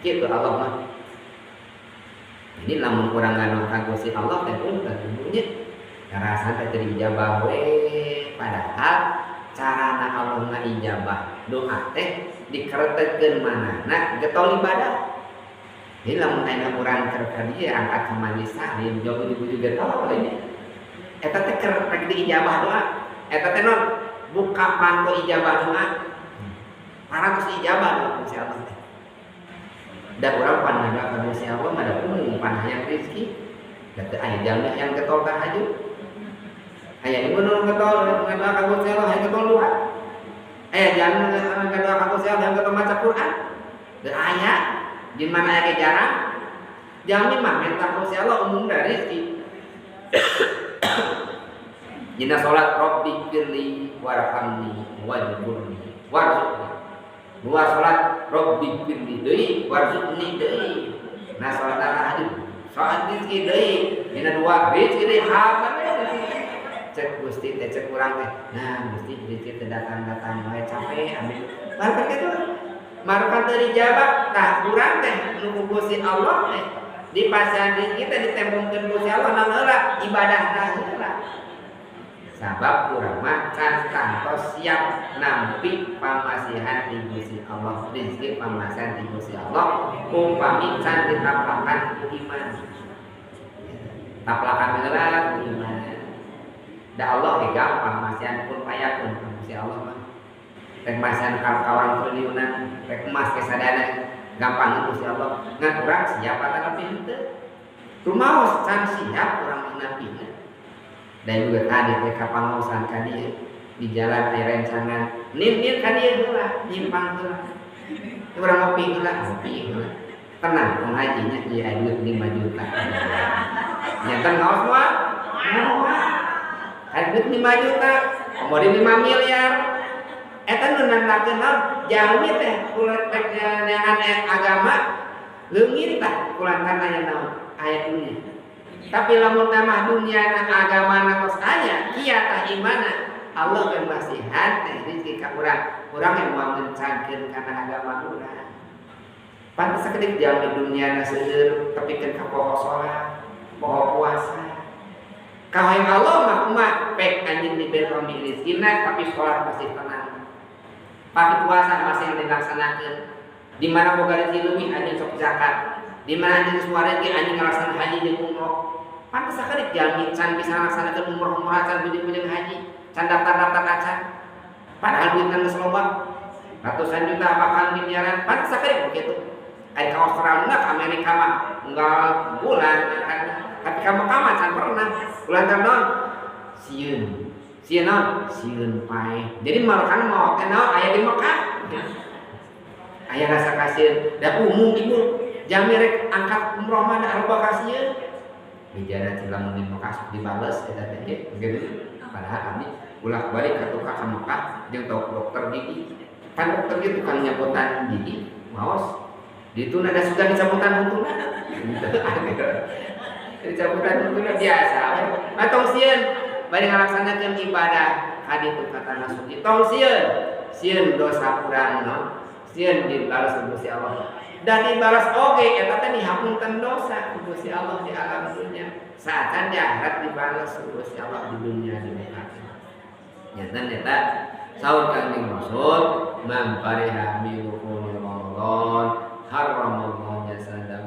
Kitu Allah mah. Jadi lamun urang nganu ka Gusti Allah teh punten nya ngarasa teh teu diijabah we, padahal carana Allah ngaijabah doa teh dikeretekeun manahna getol ibadah. Jadi lamun aya urang keur ka dieu angkat ka majelis taklim jauh ujug-ujug getol we nya. Eta teh keur rek diijabah doa. Eta teh non buka panto ijabah doa. Parantos ijabah doa Gusti Allah teh. Da urang pan ngadoa ka Gusti Allah mah da umum pan hayang rezeki. Da teu aya jalmi hayang getol tahajud. Aya ibu nu getol ngadoa ka Gusti Allah hayang getol doa. Aya jalmi ngadoa ka Gusti Allah hayang getol maca Quran. Da aya di mana aya ge jarang. Jalmi mah minta Gusti Allah umum da rezeki. Dina salat Rabbi firli warhamni wajburni warzuqni. Dua salat Rabbi firli deui warzuqni deui. Nah salat tahajud, salat rezeki deui, dina dua rezeki deui hapan cek Gusti teh cek urang teh. Nah Gusti rezeki teh datang-datang wae capek amin. Barkan kitu. Markan teu dijabah tah urang teh nu ku Gusti Allah teh di pasihan rezeki teh ditembongkeun Gusti Allah naon heula ibadahna heula. Sabab urang mah can kantos siap nampi pamasihan di Gusti Allah, rezeki pamasihan di Gusti Allah upami can ditaplakan ku iman. Taplakan heula ku iman. Da Allah ge gampang masihan pun payakun ka Gusti Allah mah. Rek masihan ka urang triliunan, rek emas ge sadana gampang Gusti Allah. Ngan urang siap atawa henteu. Rumaos can siap urang mah nampina. Dan juga tadi teh kapangaosan ka dieu di jalan aya rencangan nin-nin ka dieu heula nyimpang heula. Urang ngopi heula, ngopi heula. Tenang tong hajinya ieu aya duit 5 juta. Nyanten ngaos moal? Moal. Aya duit 5 juta, komo di 5 miliar. Eta nu nandakeun naon? Jalmi teh kulit rek neangan agama leungit tah kulantaran aya naon? Aya dunia. Tapi lamun nama dunia na agama na tos aya, kieu tah imana Allah kan masihan teh rezeki ka urang. Urang yang moal ngencangkeun kana agama urang. Pantes sakedik jalmi dunia na seueur tepikeun ka poho salat, poho puasa. Kahayang Allah mah kumaha pek anjeun diberi rezekina tapi salat masih tenang. Tapi puasa masih dilaksanakeun. Di mana boga rezeki leuwih anjeun sok zakat. Di mana anjeun suara rezeki anjeun ngalaksanakeun haji jeung umroh. Pantes sakedik jalmi can bisa ngalaksanakeun umroh-umroh can bujeng-bujeng haji, can daftar-daftar acan. Padahal duitna geus loba. Ratusan juta bakal miliaran. Pantes sakedik kitu. Ari ka Australia ka Amerika mah unggal bulan tapi ka Mekah mah can pernah. Bulan naon? Sieun. Sieun naon? Sieun paeh. Jadi marokan maot teh naon aya di Mekah. Aya rasa kasieun. Da umum ibu jalmi rek angkat umroh mah da loba kasieun. Bijana teh lamun di Mekah sok dibales eta teh gitu. Padahal abdi bolak-balik ka tukang ka Mekah jeung dokter gigi. Kan dokter gigi tukang nyabutan gigi, maos. Di itu ada sudah dicabutan huntuna. Dicabutan huntuna biasa. Mah tong sieun bari ngalaksanakeun ibadah ka ditu ka tanah suci. Tong sieun, sieun dosa urang no. Sieun dibalas ku Gusti Allah. Dan dibalas oge eta teh dihapunten dosa ku Gusti Allah di alam dunia. Saacan di akhirat dibalas ku Gusti Allah di dunia di muka. Nyanten eta saur Kangjeng Rasul man fariha bi dukhuli Ramadan harramallahu jasadahu